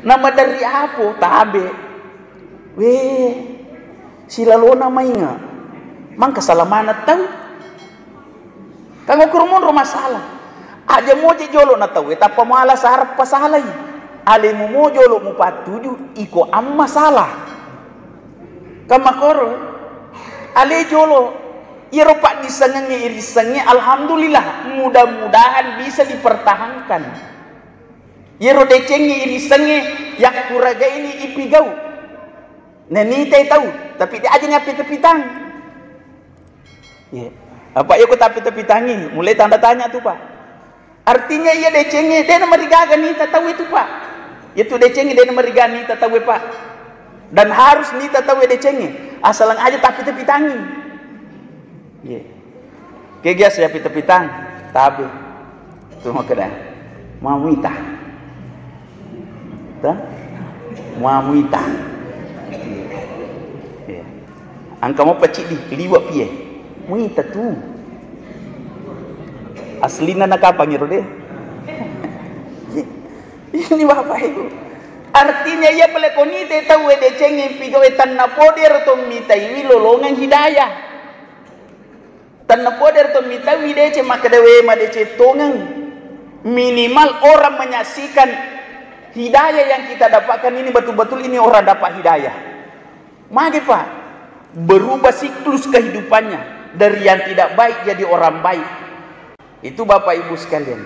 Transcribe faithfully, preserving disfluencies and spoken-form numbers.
Namaderri apo tabe. Weh, silalona mainga. Mangka salamana tau. Kanggo kurumonro masalah. Aja moje jolo na tauwe tappa muala sareppa salai. Alemu mo jolo mupattuju iko amma salah. Kamakoro ale jolo iyaro paddissengengnge irissengnge, alhamdulillah, mudah-mudahan bisa dipertahankan. Iyaro decengnge irissengnge yakkuragaini ipigau. Nanitai tau, tapi de aja ni appita-pitang. Iya. Apa iya ko tapi-tapitangi, mulai tanda tanya tu, Pak. Artinya iya decengnge de namarigaga nita tau itu, Pak. Itu decengnge de namarigaga nita tau, Pak. Dan harus nita tau decengnge. Asalang aja tapi-tapitangi. Iya. Kegias ya pita-pitang, tabe. Tu makkeda, "Mamuita." Ta? "Mamuita." Iya. Angka mo pacidi, liwa pie. Muita tu. Aslina nakapang iro de. Ini Bapak Ibu. Artinya iya pale konite tau decengnge pigawe tanna podero to mitaiwi lolongang hidayah. Tennapodo ero to mitauwi deceng, makkeda we madeceng tongeng. Minimal orang menyaksikan hidayah yang kita dapatkan ini, betul-betul ini orang dapat hidayah. Mage, Pak, berubah siklus kehidupannya dari yang tidak baik jadi orang baik. Itu, Bapak Ibu sekalian.